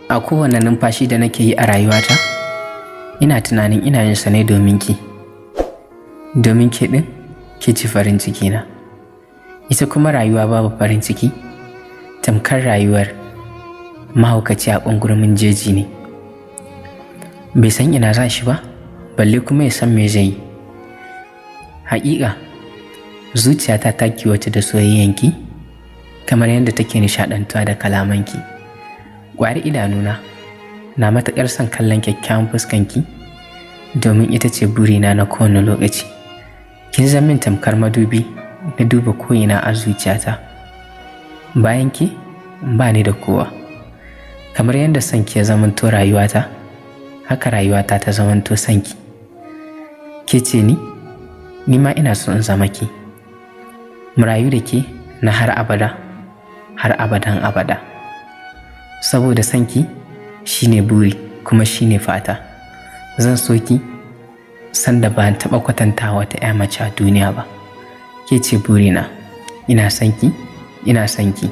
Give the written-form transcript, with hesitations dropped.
A kowane numfashi da nake yi a rayuwata, ina tunanin ina yin sa ne domin ki. Domin ke ɗin, ke ce farin cikina. Ita kuma rayuwa babu farin ciki, tamkar rayuwar mahaukaci a ƙungurmin jeji ne. Bai san ina za shi ba, balle kuma ya san me zai yi. Haƙiƙa, zuciyata ta kiwata da soyayyanki kamar yadda take nishaɗantuwa da kalamanki. Ƙwayar idanuna na matuƙar son kallon kyakkyawan fuskanki domin ita ce burina na kowane lokaci. Kin zama min tamkar madubi na duba ko'ina a zuciyata. Bayan ki, ba ni da kowa. Kamar yadda sonki ya zamanto rayuwata, haka rayuwata ta zamanto sonki. Ke ce ni, ni ma ina so in zama ke. Mu rayu da ke na har abada, har abadan abada. Saboda sonki shine buri kuma shine fata. Zan so ki sanda ban taɓa kwatantawa wata 'ya mace a duniya ba. Ke ce burina, ina son ki, ina son ki.